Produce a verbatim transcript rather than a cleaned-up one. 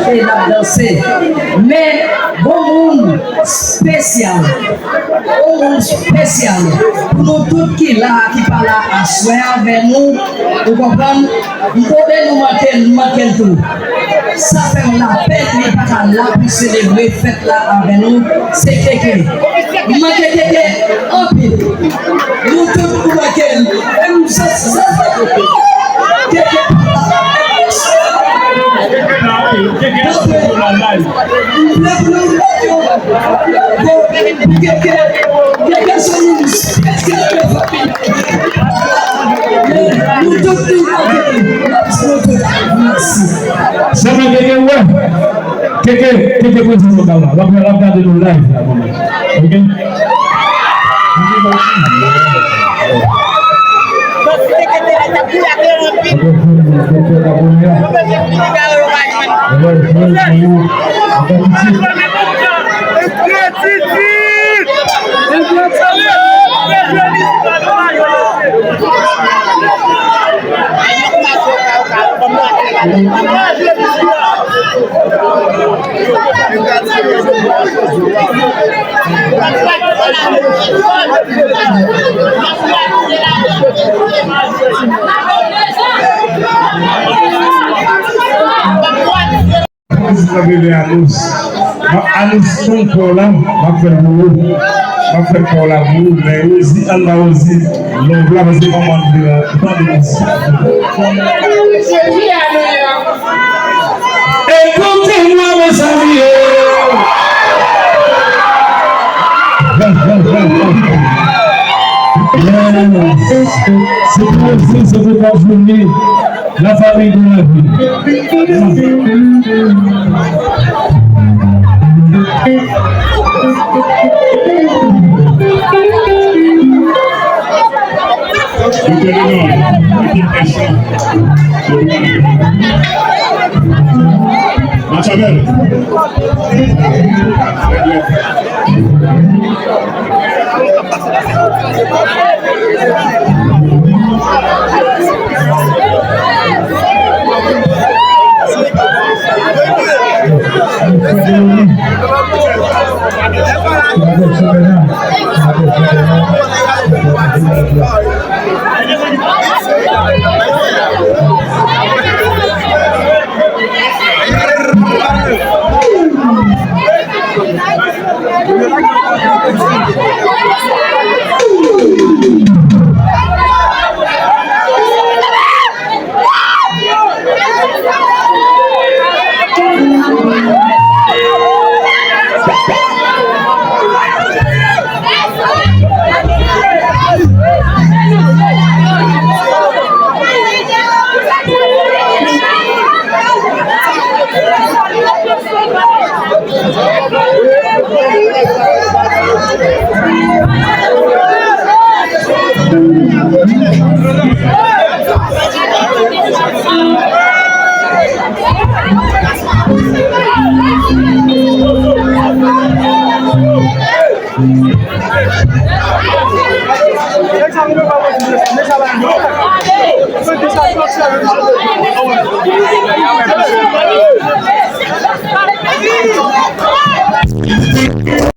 E n ap danse. Men, gon moun espesyal. Gon moun espesyal. Pou nou tout ki la, ki pa la aswè avè nou, ou konprann? M konnen nou manke l, nou manke l tou. Sa fè m lapèn, li pa ka la pou selebre fèt la avè nou. Se Keke. M manke Keke anpil. Nou tout nou manke l. E m sa, sa, sa, Keke pa la. Keke la wi, Keke la wi, la live. M vle pou nou mete yon bon, Keke, Keke se yon espesyal nan fanmi. Nou tout nou manke l. M ap di nou tout mèsi. Sa fè Keke wè. Keke, Keke prezans lokal la. L ap, l ap gade nou live la, kounya. Oke? Prezidan Bebe anons. M ap anons non pa w la, m ap fè l pou ou. M ap fè pa w la pou ou, men Rosie, ann ba Rosie love la, paske manman l vle tande Rosie. Écoutez-moi, mes amis. Yes. Se pou Rosie, se pou Rosie. La famille de la vie. Doktè Lenon, epi Pèchan. Machabèl.